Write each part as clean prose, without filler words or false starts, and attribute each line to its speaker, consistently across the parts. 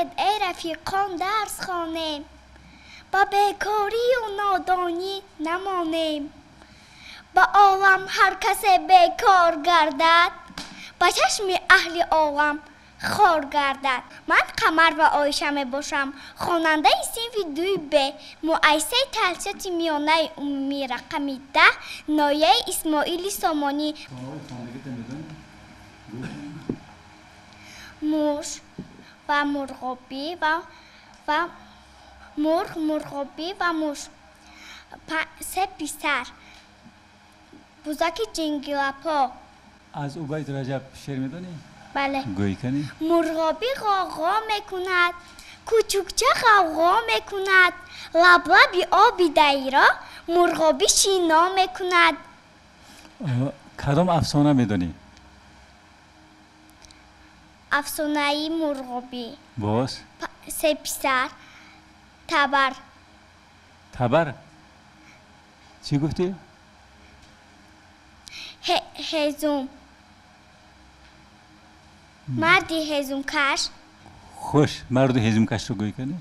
Speaker 1: Бархезед, эй рафиқон, дарс хонем, ба бекорию нодонӣ намонем. Ба олам ҳар касе бекор гардад, ба чашми аҳли олам хор гардад. Ман Қамар ва Оиша мебошам, хонандаи синфи дуи Б, муассисаи таҳсилоти миёнаи умумии рақами 10, ноҳияи Исмоили Сомонӣ. Муш ва мурғобӣ ва мурғ, мурғобӣ ва муш. Се писар. Бузаки ҷингилапо.
Speaker 2: Аз Убайд Раҷаб шеър медонӣ?
Speaker 1: Бале.
Speaker 2: Гӯй кунӣ?
Speaker 1: Мурғобӣ ғоғо мекунад, кучукча ғавғо мекунад, лаблаби оби дайро мурғобӣ шино мекунад.
Speaker 2: Кадом афсона медонӣ?
Speaker 1: Афсонаи мурғобӣ.
Speaker 2: Боз?
Speaker 1: Се писар, табар.
Speaker 2: Табар? Чӣ гуфтӣ?
Speaker 1: Ҳезум. Марди ҳезумкаш.
Speaker 2: Хуш, марди ҳезумкашро гӯй кунӣ?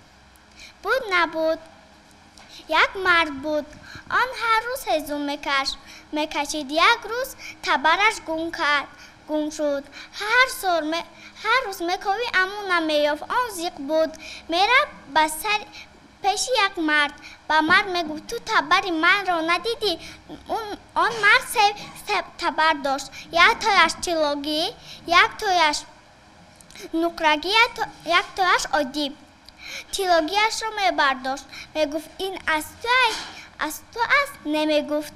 Speaker 1: Буд набуд, як мард буд. Он ҳар рӯз ҳезум мекашид. Як рӯз табараш гум кард, гум шуд. Ҳар рӯз мековид, аммо намеёфт. Он зиқ буд. Мерафт ба сари пеши як мард. Ба мард мегуфт: ту табари манро надидӣ? Он мард се табар дошт. Як тояш тиллогӣ, як тояш нуқрагӣ, як тояш оддӣ. Тиллогиашро мебардошт, мегуфт: ин аз ту аст? Намегуфт.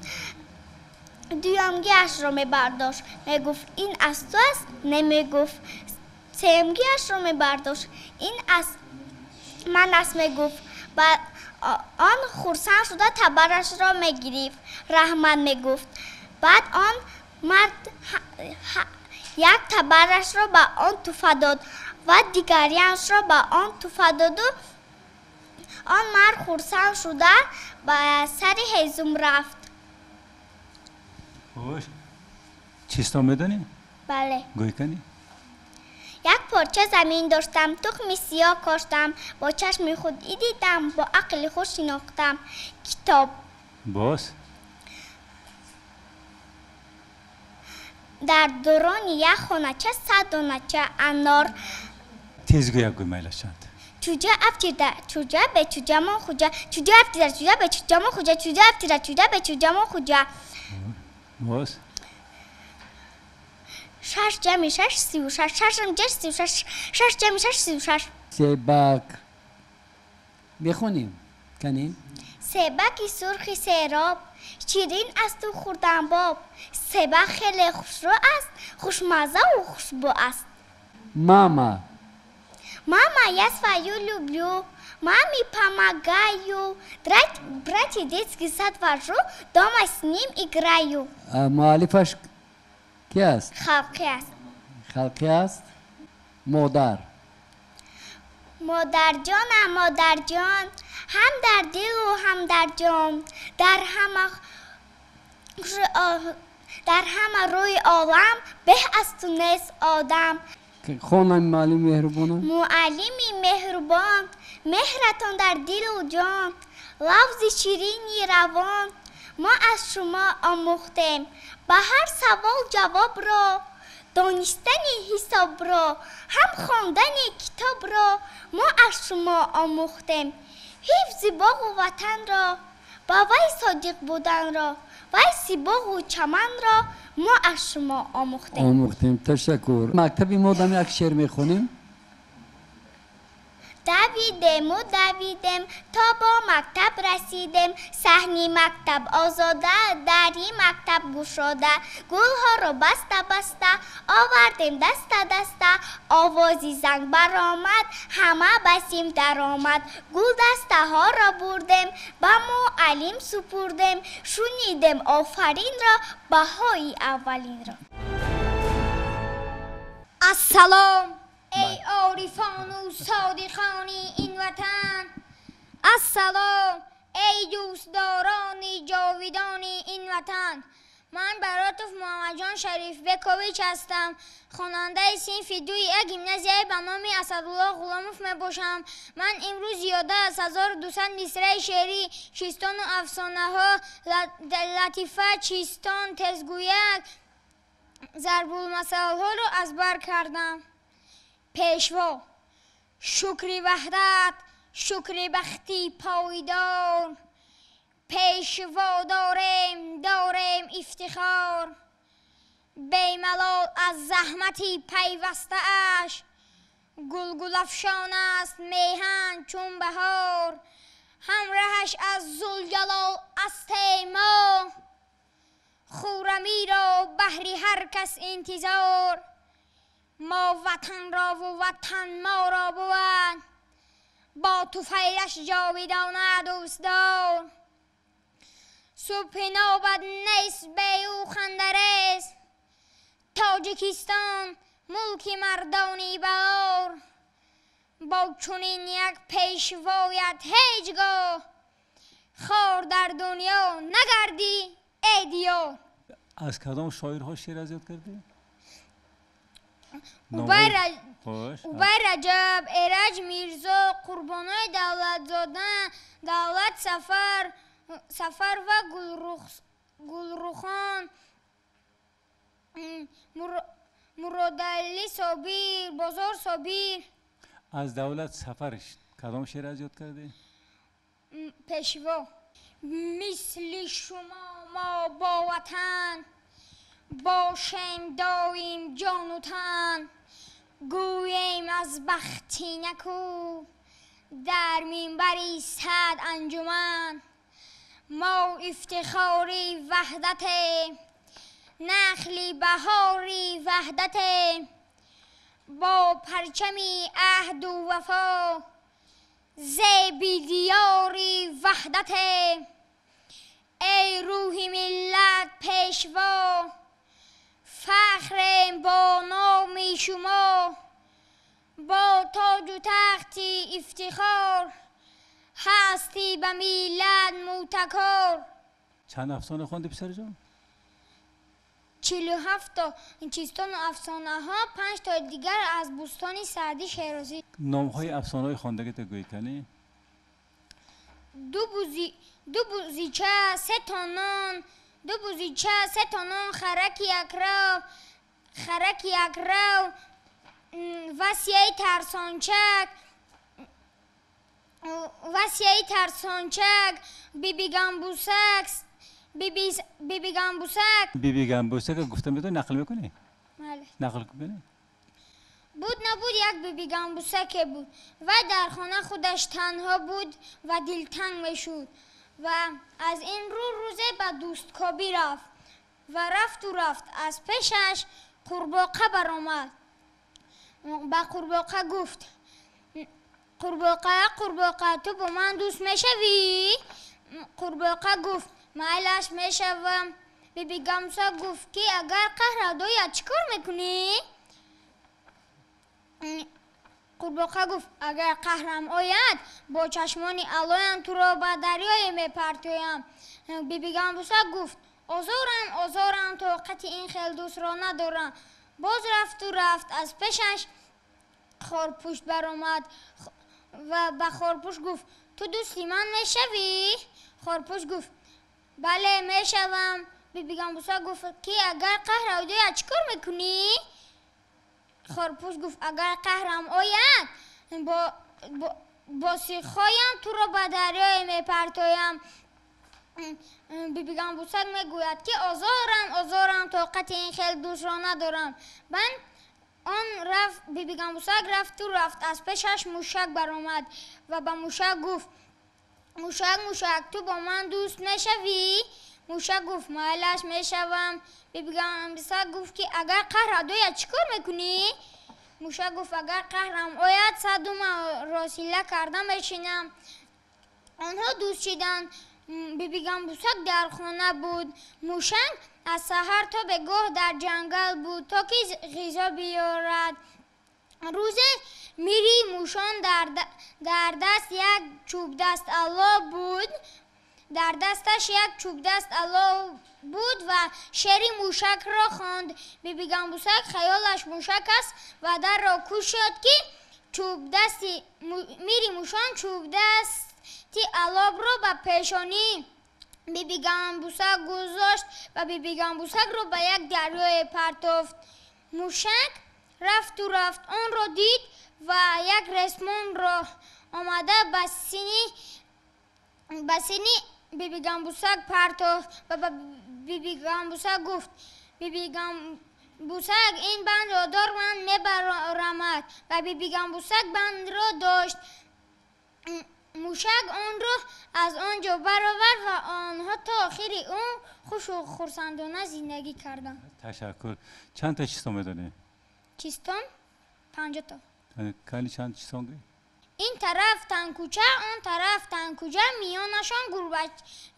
Speaker 1: Дуюмгиашро мебардошт, мегуфт: ин аз ту аст? Намегуфт. Сеюмгиашро мебардошт, ин аз ман аст, мегуфт. Ба он хурсанд шуда табарашро мегирифт, раҳмат мегуфт. Баъд он мард як табарашро ба он туфа дод ва дигариашро ба он туфа доду он мард хурсанд шуда ба сари ҳезум рафт.
Speaker 2: Хуш, чисто медонӣ?
Speaker 1: Бале.
Speaker 2: Гӯй кунӣ?
Speaker 1: Як порча замин доштам, тухми сиёҳ коштам, бо чашми худ дидам, бо ақли худ шинохтам. Китоб.
Speaker 2: Боз?
Speaker 1: Дар дурони як хонача 100 донача анор.
Speaker 2: Тез гӯя, гӯй майлаш чанд.
Speaker 1: Чуҷа афтида, чуҷа бе чуҷамон хуҷа, чуҷа афтида, чуҷа бе чуҷамон хуҷа, чуҷа афтида, чуҷа бе чуҷамон хуҷа.
Speaker 2: Боз?
Speaker 1: 6 ҷамъи 6 36, 6 ҷамъи 6 36, 6 ҷамъи 6 36.
Speaker 3: Себак мехонем, канем?
Speaker 1: Себаки сурхи сероб, ширин асту хурданбоб. Себак хеле хушрӯ аст, хушмаззаву хушбӯ аст.
Speaker 3: Мама.
Speaker 1: Мама, я свою люблю, маме помогаю, братья детский сад вожу, дома с ним играю.
Speaker 3: Муаллифаш ки аст?
Speaker 1: Халқӣ аст.
Speaker 3: Халқӣ аст? Модар.
Speaker 1: Модарҷонам, модарҷон, ҳам дар дилу ҳам дар ҷон, дар ҳама рӯи олам беҳ аз ту нест одам.
Speaker 3: Хонам муаллими меҳрубонам.
Speaker 1: Муаллими меҳрубон, меҳратон дар дилу ҷон, лафзи ширини равон мо аз шумо омӯхтем. Ба ҳар савол ҷавобро, донистани ҳисобро, ҳам хондани китобро мо аз шумо омӯхтем. Ҳифзи боғу ватанро, ба вай содиқ буданро, вайси боғу чаманро мо аз шумо омӯхтем.
Speaker 3: Омӯхтем, ташаккур. Мактаби мо дам як шеър мехонем.
Speaker 1: Давидему давидем, то бо мактаб расидем. Саҳни мактаб озода, дари мактаб кушода. Гулҳоро баста баста овардем даста даста. Овози занг баромад, ҳама ба синф даромад. Гулдастаҳоро бурдем, ба муаллим супурдем. Шунидем офаринро, баҳои аввалинро.
Speaker 4: Ассалом эй орифону содиқони ин ватан, ассалом эй дӯстдорони ҷовидони ин ватан. Ман Баротов Муҳаммадҷон Шарифбекович ҳастам. Хонандаи синфи 2 А гимназияи ба номи Асадулло Ғуломов мебошам. Ман имрӯз зиёда аз 1200 мисраи шеърӣ, чистону афсонаҳо, латифа, чистон, тезгӯяк, зарбулмасалҳоро аз бар кардам. Пешво, шукри ваҳдат, шукри бахти пойдор. Пешво дорем, дорем ифтихор. Бемалол аз заҳмати пайвастааш, гулгулафшон аст меҳан чун баҳор. Ҳамраҳаш аз зулҷалол астем мо, хуррамиро баҳри ҳар кас интизор. Мо ватанрову ватан моро бувад, бо туфайлаш ҷовидона дӯстдор. Субҳи нобад нест бе ӯ хандарез, Тоҷикистон мулки мардони баҳор. Бо чунин як пешвоят ҳеҷ гоҳ, хор дар дунё нагардӣ эй диёр.
Speaker 2: Аз кадом шоирҳо шеър аз ёд кардӣ?
Speaker 4: Убай Раҷаб, Эраҷ Мирзо, Қурбонои Давлатзода, Давлат Сафар ва Гулрухон, Муродалӣ Собир, Бозор Собир.
Speaker 2: Аз Давлат Сафар кадом шеър аз ёд кардӣ?
Speaker 4: Пешво. Мисли шумо мо бо ватан бошем доим ҷону тан, гӯем аз бахти наку дар минбари сад анҷуман. Мо ифтихори ваҳдатем, нахли баҳори ваҳдатем, бо парчами аҳду вафо зеби диёри ваҳдатем. Эй рӯҳи миллат пешво, фахрем бо номи шумо, бо тоҷу тахти ифтихор ҳастӣ ба миллат мӯътакор.
Speaker 2: Чанд афсона хонди писарҷон?
Speaker 4: 47 то чистону афсонаҳо, 5 тои дигар аз Бӯстони Саъдӣ Шерозӣ.
Speaker 2: Номҳои афсонаҳои хондагита гӯй кани?
Speaker 4: Ду бузича, се то нон, ду бузича, се то нон, хараки якрав, васияи тарсончак, васияи тарсончак, биби гамбусак, биби гамбусак.
Speaker 2: Биби гамбусак гуфта метавонӣ, нақл мекунӣ?
Speaker 4: Бале.
Speaker 2: Нақл кунӣ?
Speaker 4: Буд набуд як биби гамбусаке буд. Вай дар хона худаш танҳо буд ва дилтанг мешуд. Ва аз ин рӯ рӯзе ба дӯсткобӣ рафт. Ва рафту рафт, аз пешаш қурбоқа баромад. Ба қурбоқа гуфт: Қурбоқа, қурбоқа, ту бо ман дӯст мешавӣ? Қурбоқа гуфт: майлаш мешавам. Биби гамбусак гуфт ки агар қаҳрат ояд чӣ кор мекунӣ? Қурбоқа гуфт: агар қаҳрам ояд бо чашмони алоям туро ба дарёе мепартоям. Биби гамбусак гуфт: озорам, озорам, тоқати ин хел дӯстро надорам. Боз рафту рафт, аз пешаш хорпушт баромад ва ба хорпушт гуфт: ту дӯсти ман мешавӣ? Хорпушт гуфт: бале, мешавам. Биби гамбусак гуфт ки агар қаҳрат ояд чӣ кор мекунӣ? Хорпушт гуфт: агар қаҳрам ояд бо сихоям туро ба дарёе мепартоям. Биби гамбусак мегӯяд ки озорам, озорам, тоқати ин хел дӯстро надорам. Баъд он рафт, биби гамбусак рафту рафт, аз пешаш мушак баромад ва ба мушак гуфт: мушак, мушак, ту бо ман дӯст мешавӣ? Мушак гуфт: майлаш мешавам. Биби гамбусак гуфт ки агар қаҳрат ояд чӣ кор мекунӣ? Мушак гуфт: агар қаҳрам ояд саду маро силла карда мешинам. Онҳо дӯст шиданд. Биби гамбусак дар хона буд. Мушак аз саҳар то бегоҳ дар ҷангал буд, то ки ғизо биёрад. Рӯзе мири мушон дар даст як чӯбдаст алло буд. Дар дасташ як чӯбдаст алов буд ва шеъри мушакро хонд. Биби Гамбусак хаёлаш мушак аст ва дарро кушод, ки чӯбдасти мири мушон чӯбдасти аловро ба пешонии Биби Гамбусак гузошт ва Биби Гамбусакро ба як дарёе партофт. Мушак рафту рафт, онро дид ва як ресмонро омада ба сини Биби Гамбусак партофт ва ба Биби Гамбусак гуфт: «Биби Гамбусак, ин бандро дор, ман мебарамад». Ва Биби Гамбусак бандро дошт. Мушак онро аз он ҷо баровард ва онҳо то охири умр хушу хурсандона зиндагӣ карданд.
Speaker 2: Ташаккур. Чанд та чистон медонӣ?
Speaker 4: Чистон 50 то.
Speaker 2: Кани, чанд чистон гӯй?
Speaker 4: Ин тараф танкӯча, он тараф танкӯҷа,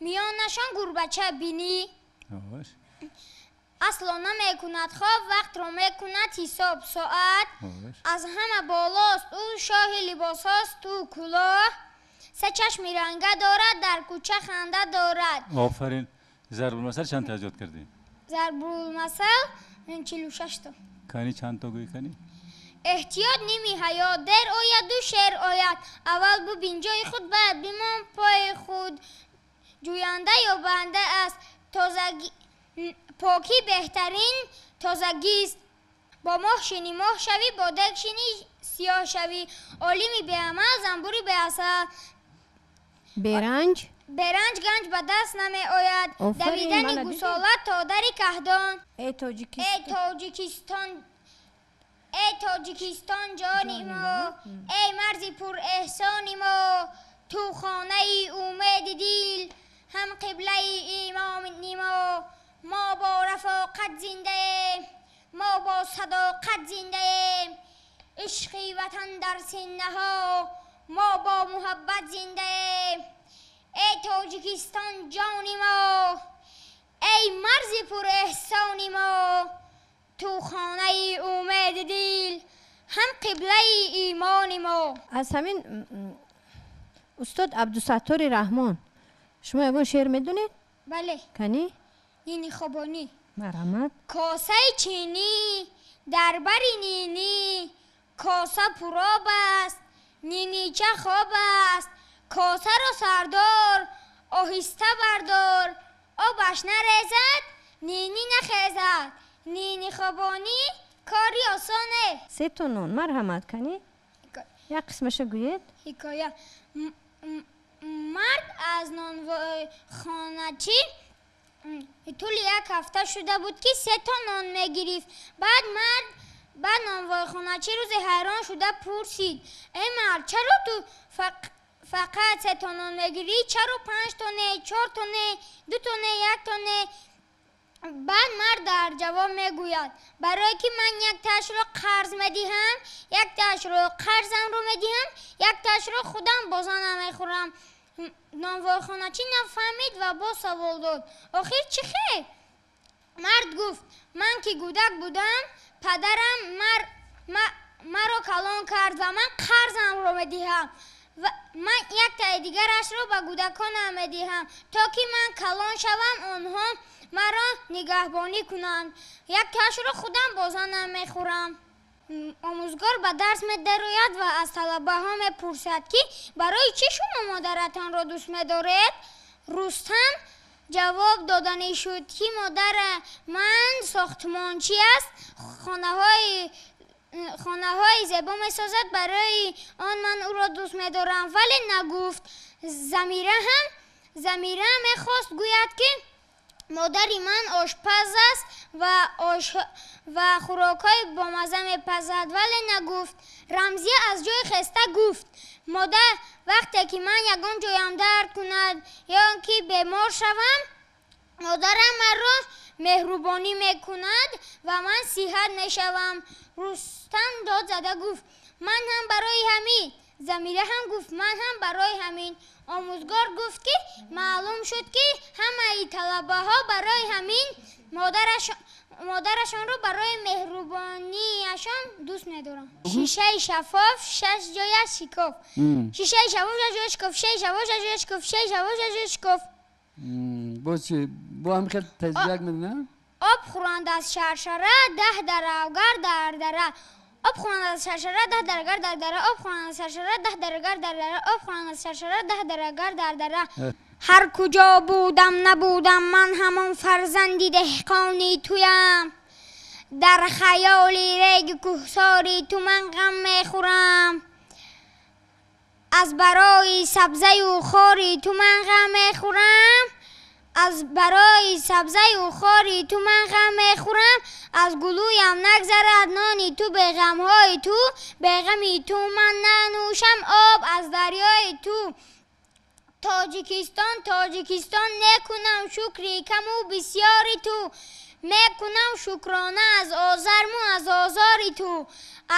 Speaker 4: миёнашон гурбача бинӣ.
Speaker 2: Хош.
Speaker 4: Асло намекунад хоб, вақтро мекунад ҳисоб, соат
Speaker 2: Хош.
Speaker 4: аз ҳама болост ӯ, шоҳи либосҳост ӯ, кӯлоҳ се чашми ранга дорад, дар кӯча ханда дорад.
Speaker 2: Офарин. Зарбулмасал чанд та аз ёд кардӣ?
Speaker 4: Зарбулмасал 46 то.
Speaker 2: Кани, чанд то гӯй, кани.
Speaker 4: Эҳтиёт ними ҳаёт, дер ояду шер ояд, аввал бубин ҷои худ, баъд бимон пои худ, ҷӯянда ёбанда аст, покӣ беҳтарин тозагист, бо моҳ шинӣ моҳ шавӣ, бо дег шинӣ сиёҳ шавӣ, олими беамал занбури беасал.
Speaker 5: Беранҷ.
Speaker 4: Беранҷ ганҷ ба даст намеояд.
Speaker 5: Офарин,
Speaker 4: давидани
Speaker 5: мана дидӣ?
Speaker 4: Гусола то дари каҳдон.
Speaker 5: Эй Тоҷикистон.
Speaker 4: Эй Тоҷикистон, эй Тоҷикистон, ҷони мо, эй марзи пурэҳсони мо, ту хонаи умеди дил, ҳам қиблаи имони мо. Мо бо рафоқат зиндаем, мо бо садоқат зиндаем, ишқи ватан дар синаҳо, мо бо муҳаббат зиндаем. Эй Тоҷикистон, ҷони мо, эй марзи пурэҳсони мо, ту хонаи умеди дил, ҳам қиблаи имони мо.
Speaker 5: Аз ҳамин устод Абдусаттори Раҳмон шумо ягон шеър медонед?
Speaker 4: Бале.
Speaker 5: Канӣ?
Speaker 4: Нини хобонӣ.
Speaker 5: Марҳамат.
Speaker 4: Косаи чинӣ дар бари нинӣ, коса пуроб аст, нинича хоб аст, косаро сардор, оҳиста бардор, обаш нарезад, нинӣ нахезад. Нини хобонӣ кори осоне.
Speaker 5: Сето нон, марҳамат, канӣ, як қисмаша гӯед.
Speaker 4: Ҳикоя. Мард аз нонвойхоначӣ тӯли як ҳафта шуда буд, ки сето нон мегирифт. Баъд мард, баъд нонвойхоначӣ рӯзе ҳайрон шуда пурсид: «Эй мард, чаро ту фақат сето нон мегирӣ? Чаро панҷто не, чорто не, дуто не, якто не?» Баъд мард дар ҷавоб мегӯяд: «Барое ки ман яктаашро қарз медиҳам, яктаашро қарзамро медиҳам, яктаашро худам бо занам мехӯрам». Нонвойхоначӣ нафаҳмид ва боз савол дод: «Охир чӣ хел?» Мард гуфт: «Ман ки кӯдак будам, падарам маро калон кард ва ман қарзамро медиҳам ва ман яктаи дигарашро ба кӯдаконам медиҳам, то ки ман калон шавам, онҳо маро нигаҳбонӣ кунанд. Яктаашро худам бо занам мехӯрам». Омӯзгор ба дарс медарояд ва аз талабаҳо мепурсад, ки барои чӣ шумо модаратонро дӯст медоред? Рустам ҷавоб доданӣ шуд, ки модара ман сохтмончӣ аст, хонаҳои зебо месозад, барои он ман ӯро дӯст медорам, вале нагуфт. Замира мехост гӯяд, ки модари ман ошпаз аст ва хӯрокҳои бомазза мепазад, вале нагуфт. Рамзия аз ҷои хеста гуфт: «Модар, вақте ки ман ягон ҷоям дард кунад ё ки бемор шавам, модарам маро меҳрубонӣ мекунад ва ман сиҳат мешавам». Рустам дод зада гуфт: «Ман ҳам барои ҳамин!» Замира ҳам гуфт: «Ман ҳам барои ҳамин!» Омӯзгор гуфт, ки маълум шуд, ки ҳамаи талабаҳо барои ҳамин модарашонро барои меҳрубониашон дӯст медоранд. Шишаи шаффоф, шаш ҷояш шикоф. Шишаи шаффоф, шаш ҷояш шикоф. Шишаи шаффоф, шаш ҷояш шикоф. Шишаи шаффоф, шаш ҷояш шикоф.
Speaker 3: Боз чӣ? Бо ҳам хел таҷзияк медонам?
Speaker 4: Об хӯранд аз шаршара, 10 даравгар дар дара. Об хӯранд аз шаршара, 10 даравгар дар дара. Об хӯранд аз шаршара, 10 даравгар дар дара. Об хӯранд аз шаршара, 10 даравгар дар дара. Ҳар куҷо будам набудам, ман ҳамон фарзанди деҳқони туям. Дар хаёли реги кӯҳсори ту ман ғам мехӯрам. Аз барои сабзаю хори ту ман ғам мехӯрам. Аз барои сабзаю хори ту ман ғам мехӯрам. Аз гулӯям нагзарад нони ту, бе ғамҳои ту, бе ғами ту ман нанӯшам об аз дарёи ту. Тоҷикистон, Тоҷикистон, мекунам шукри каму бисёри ту. Мекунам шукрона аз озарму аз озори ту.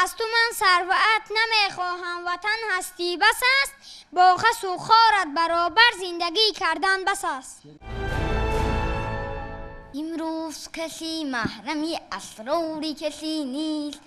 Speaker 4: Аз ту ман сарват намехоҳам, ватан ҳастӣ бас аст. Бо хасу хорат баробар зиндагӣ кардан бас аст.
Speaker 6: Имрӯз касе маҳрами асрори касе нест.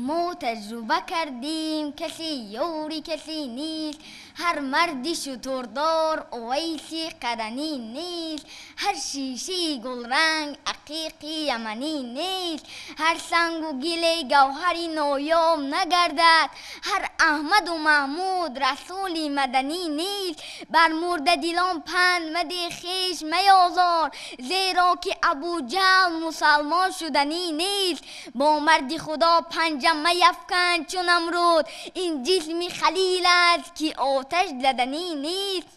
Speaker 6: Мо таҷриба кардем, касе ёри касе нест. Ҳар марди шутурдор Увайси Қаранӣ нест. Ҳар шишаи гулранг ақиқи яманӣ нест. Ҳар сангу гиле гавҳари ноёб нагардад. Ҳар Аҳмаду Маҳмуд расули маданӣ нест. Бар мурдадилон панд мадеҳ, хеш меозор, зеро ки Абуҷаҳл мусалмон шуданӣ нест. Бо марди Худо панҷа маяфкан чун Намруд, ин ҷисми халил аст ки оташ заданӣ нест.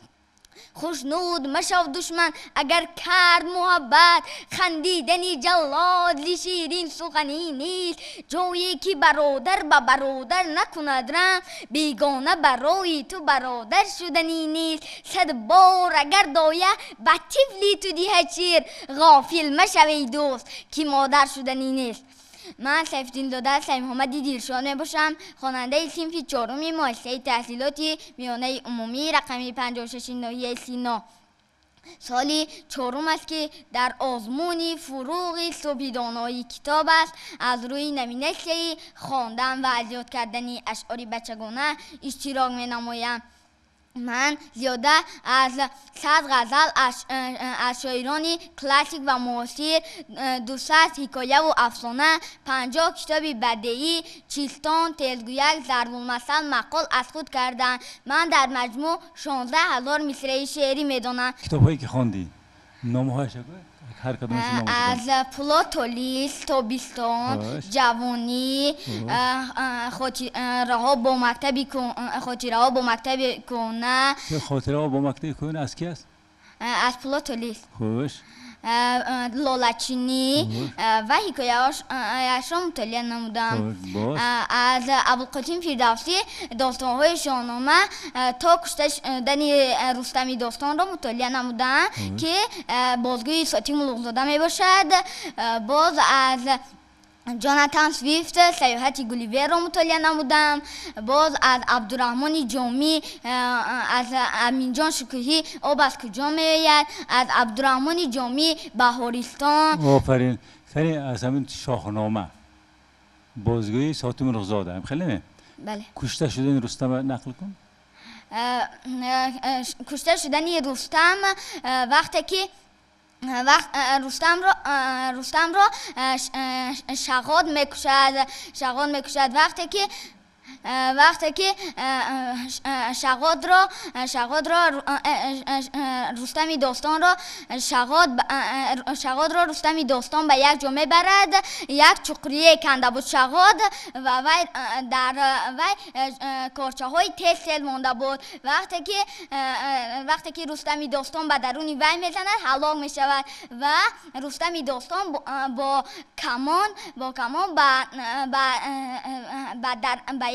Speaker 6: Хушнуд машав душман агар кард муҳаббат, хандидани ҷаллод ли ширин суханӣ нест. Ҷое ки бародар ба бародар накунад раҳм, бегона барои ту бародар шуданӣ нест. 100 бор агар доя ба тифли ту диҳад шир, ғофил машав эй дӯст ки модар шуданӣ нест. Ман Сайфиддинзода Саймуҳаммади Дилшод мебошам, хонандаи синфи чоруми муассисаи таҳсилоти миёнаи умумӣ рақами 56 ноҳияи Сино. Соли чорум аст ки дар озмуни фуруғи субҳи донои китоб аст аз рӯи номинатсияи хондан ва аз ёд кардани ашъори бачагона иштирок менамоям. Ман зиёда аз 100 ғазал аз шоирони классик ва муосир, 200 ҳикояву афсона, 50 китоби бадеӣ, чистон, тезгӯяк, зарбулмасал, мақол аз худ кардам. Ман дар маҷмӯъ 16 000 мисраи шеърӣ медонам.
Speaker 2: Китобҳое ки хондӣ, номҳояшо гӯ? Ҳар кадомашон номҳо.
Speaker 6: Аз Плотолис, Тобистон, Ҷавонӣ, хотираҳо бо мактаби хотираҳо бо мактаби кӯҳна.
Speaker 2: Хотираҳо бо мактаби кӯҳна аз ки аст?
Speaker 6: Аз Плотолис.
Speaker 2: Хуш.
Speaker 6: Лолачинӣ ва ҳикояҳояшро мутолиа намудам. Аз Абулқосим Фирдавсӣ достонҳои Шоҳнома то кушта шудани Рустами достонро мутолиа намудам, ки бозгӯи Сотим Улуғзода мебошад. Боз аз Ҷонатан Свифт саёҳати Гулливерро мутолиа намудам. Боз аз Абдураҳмони Ҷомӣ, аз Аминҷон Шукӯҳӣ об аз куҷо меояд, аз Абдураҳмони Ҷомӣ Баҳористон.
Speaker 2: Офарин. Сари аз ҳамин Шоҳнома бозгӯи Сотим Улуғзода хеле не?
Speaker 6: Бале.
Speaker 2: Кушта шудани Рустам нақл кун.
Speaker 6: Кушта шудани Рустам вақте ки Рустамро Шағод мекушад, Шағод мекушад вақте ки Шағодро Рустами достонро Шағодро Рустами достон ба як ҷо мебарад. Як чуқурие канда буд Шағод ва вай дар вай корчаҳои тез тез монда буд. Вақте ки Рустами достон ба даруни вай мезанад, ҳалок мешавад ва Рустами достон бо камон ба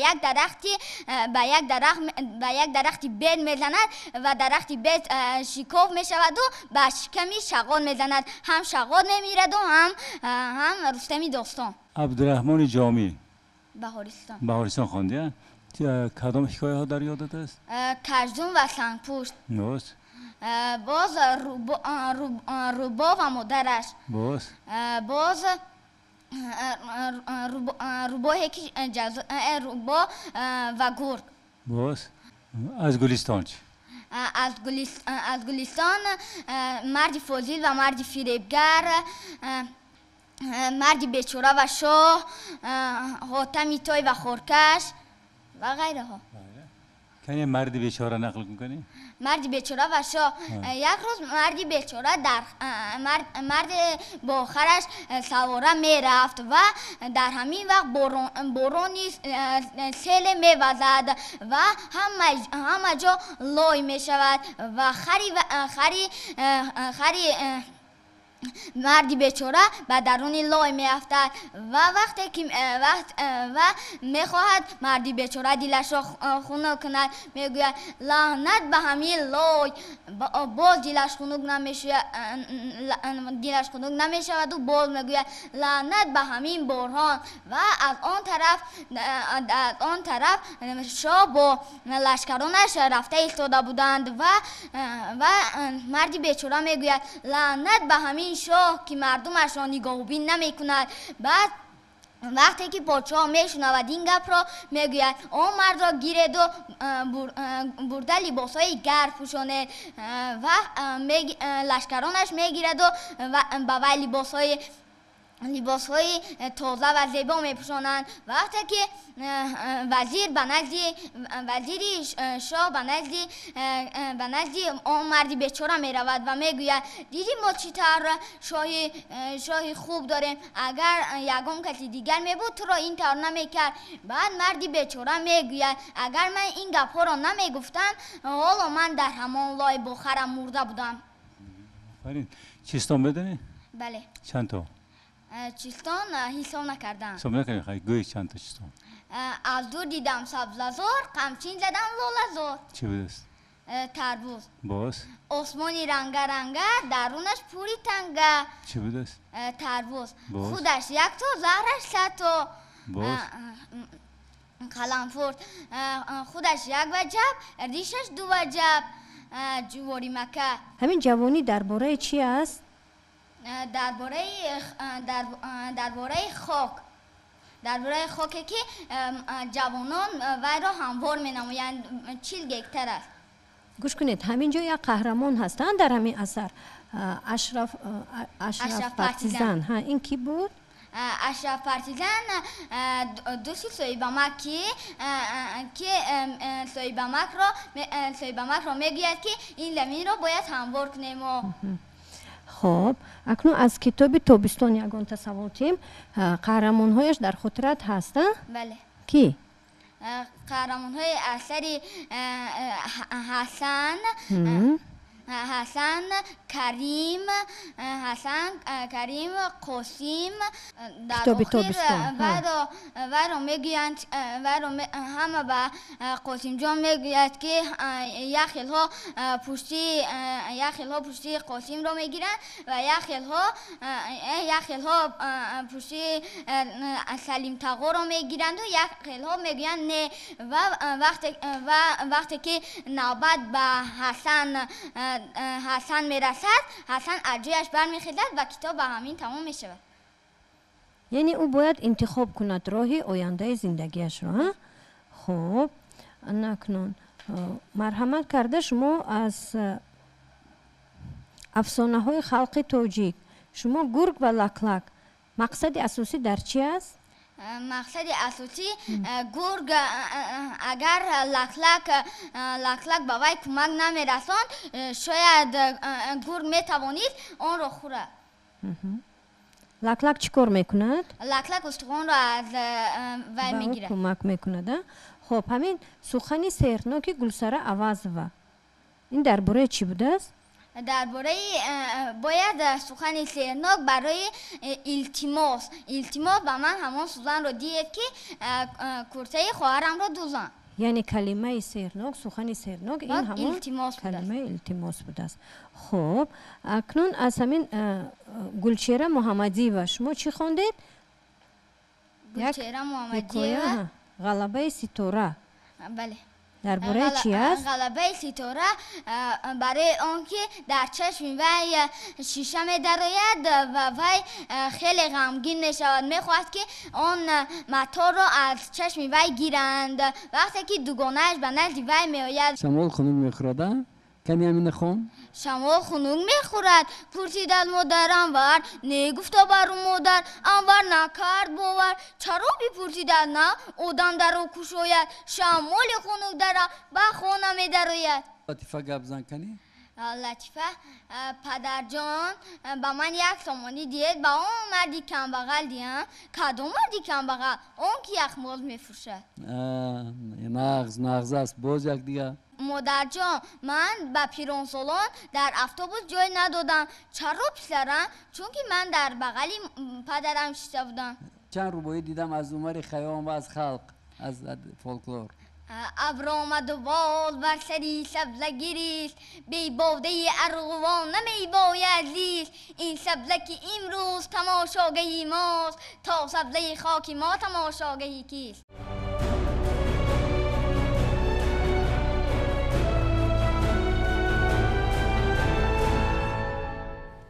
Speaker 6: як дарахти бед мезанад ва дарахти бед шикоф мешаваду ба шиками Шағод мезанад. Ҳам Шағод мемираду ҳам Рустами достон.
Speaker 2: Абдураҳмони Ҷомӣ.
Speaker 6: Баҳористон.
Speaker 2: Баҳористон хондӣ? Кадом ҳикояҳо дар ёдат аст?
Speaker 6: Каждум ва сангпушт.
Speaker 2: Боз?
Speaker 6: Боз рӯбо ва модараш.
Speaker 2: Боз?
Speaker 6: Боз рӯбоҳе ки рӯбо ва гург.
Speaker 2: Боз? Аз Гулистон чӣ?
Speaker 6: Аз Гулистон, марди фозил ва марди фиребгар, марди бечора ва шоҳ, Ҳотами Той ва хоркаш ва ғайраҳо.
Speaker 2: Кане марди бечора нақл кунӣ?
Speaker 6: Марди бечора ва шоҳ. Як рӯз марди бечора дар мард бо хараш савора мерафт ва дар ҳамин вақт борони селе мевазад ва ҳама ҷо лой мешавад ва хари марди бечора ба даруни лой меафтад ва вақте ки ва мехоҳад марди бечора дилашро хунук кунад, мегӯяд: лаънат ба ҳамин лой. Боз дилаш хунук намешаваду боз мегӯяд: лаънат ба ҳамин борон. Ва аз он тараф шоҳ бо лашкаронаш рафта истода буданд ва марди бечора мегӯяд: лаънат ба ҳамин шоҳ ки мардумашро нигоҳубин намекунад. Баъд вақте ки подшоҳ мешунавад ин гапро, мегӯяд: он мардро гиреду бурда либосҳои гарм пӯшонед. Ва лашкаронаш мегираду ба вай либосҳои тоза ва зебо мепӯшонанд. Вақте ки вазир ба назди вазири шоҳ ба назди он марди бечора меравад ва мегӯяд: дидӣ мо чӣ тавр шоҳи хуб дорем, агар ягон каси дигар мебуд туро ин тавр намекард. Баъд марди бечора мегӯяд: агар ман ин гапҳоро намегуфтам, ҳоло ман дар ҳамон лой бо харам мурда будам.
Speaker 2: Офарин. Чистон медонӣ?
Speaker 6: Бале.
Speaker 2: Чанд то?
Speaker 6: Чистон ҳисоб накардам.
Speaker 2: Ҳисоб накардӣ? Хай, гӯй чанд то чистон.
Speaker 6: Аз дур дидам сабзазор, қамчин задам лолазор.
Speaker 2: Чӣ будааст?
Speaker 6: Тарбуз.
Speaker 2: Боз?
Speaker 6: Осмони ранга-ранга, дарунаш пури танга.
Speaker 2: Чӣ будааст?
Speaker 6: Тарбуз.
Speaker 2: Боз?
Speaker 6: Худаш якто, заҳраш садто.
Speaker 2: Боз?
Speaker 6: Қаламфурт. Худаш як ваҷаб, ришаш ду ваҷаб. Ҷуворимака.
Speaker 5: Ҳамин ҷавонӣ дар бораи чӣ аст?
Speaker 6: Дар бораи хок, дар бораи хоке ки ҷавонон вайро ҳамвор менамоянд. 40 гектар аст.
Speaker 5: Гӯш кунед, ҳамин ҷо як қаҳрамон ҳастанд дар ҳамин асар, Ашраф Партизан. Ин кӣ буд?
Speaker 6: Ашраф Партизан дӯсти соҳибамак, ки соҳибамакро мегӯяд, ки ин заминро бояд ҳамвор кунем.
Speaker 5: Хоб, акнун аз китоби Тобистон ягон тасаввур тиҳем. Қаҳрамонҳояш дар хотират ҳастанд?
Speaker 6: Бале.
Speaker 5: Кӣ?
Speaker 6: Қаҳрамонҳои асари Ҳасан, Ҳасан, Карим, Ҳасан, Карим, Қосим. Дар охир вайро мегӯянд, вайро ҳама ба Қосимҷон мегӯяд, ки як хелҳо пушти Қосимро мегиранд ва як хелҳо пушти Салимтағоро мегиранду як хелҳо мегӯянд не. Ва вақте ки навбат ба Ҳасан мерасад, Ҳасан аз ҷояш бармехезад ва китоб ба ҳамин тамом мешавад.
Speaker 5: Яъне ӯ бояд интихоб кунад роҳи ояндаи зиндагиашро. Хуб, акнун марҳамат карда шумо аз афсонаҳои халқи тоҷик, шумо гург ва лаклак, мақсади асосӣ дар чӣ аст?
Speaker 6: Мақсади асосӣ гург агар лаклак ба вай кӯмак намерасонд, шояд гург метавонист онро хӯрад.
Speaker 5: Лаклак чӣ кор мекунад?
Speaker 6: Лаклак устухонро аз вай мегирад.
Speaker 5: Кӯмак мекунад. Хоб, ҳамин сухани сеҳрноки Гулсара Авазова ин дар бораи чӣ будааст?
Speaker 6: Дар бораи бояд сухани сеҳрнок барои илтимос. Илтимос ба ман ҳамон сузанро диҳед, ки куртаи хоҳарамро дузам.
Speaker 5: Яъне калимаи сеҳрнок, сухани сеҳрнок ин ҳамон калимаи илтимос будааст. Хуб, акнун аз ҳамин Гулчеҳра Муҳаммадиева шумо чӣ хондед?
Speaker 6: Гулчеҳра Муҳаммадиева
Speaker 5: Ғалабаи ситора.
Speaker 6: Бале.
Speaker 5: Дар бораи чӣ аст?
Speaker 6: Ғалабаи ситора барои он ки дар чашми вай шиша медарояд ва вай хеле ғамгин мешавад, мехоҳад ки он маторро аз чашми вай гиранд. Вақте ки дугонааш ба назди вай меояд,
Speaker 3: шамол хунук мехӯрад. Кани ҳамина хон.
Speaker 6: Шамол хунук мехӯрад, пурсид аз модар Анвар, не гуфто бар ӯ модар, Анвар накард бовар. Чаро бипурсид аз нав, одам даро кушояд, шамоли хунук дара ба хона медарояд.
Speaker 3: Латифа гап зан кани.
Speaker 6: Латифа, падарҷон, ба ман як сомонӣ диҳед, ба он марди камбағал диҳам. Кадом марди камбағал? Он ки яхмоз мефурӯшад.
Speaker 3: Нағз, нағз аст. Боз як дига.
Speaker 6: Модарҷон, ман ба пиронсолон дар автобус ҷой надодам. Чаро, писарам? Чунки ман дар бағали падарам шишта будам.
Speaker 3: Чанд рубоӣ дидам аз Умари Хайём ва аз халқ, аз фолклор.
Speaker 6: Абр омаду боз бар сари сабза гирист, бебодаи арғувон намебояд зист. Ин сабза ки имрӯз тамошогаҳи мост, то сабзаи хоки мо тамошогаҳи кист?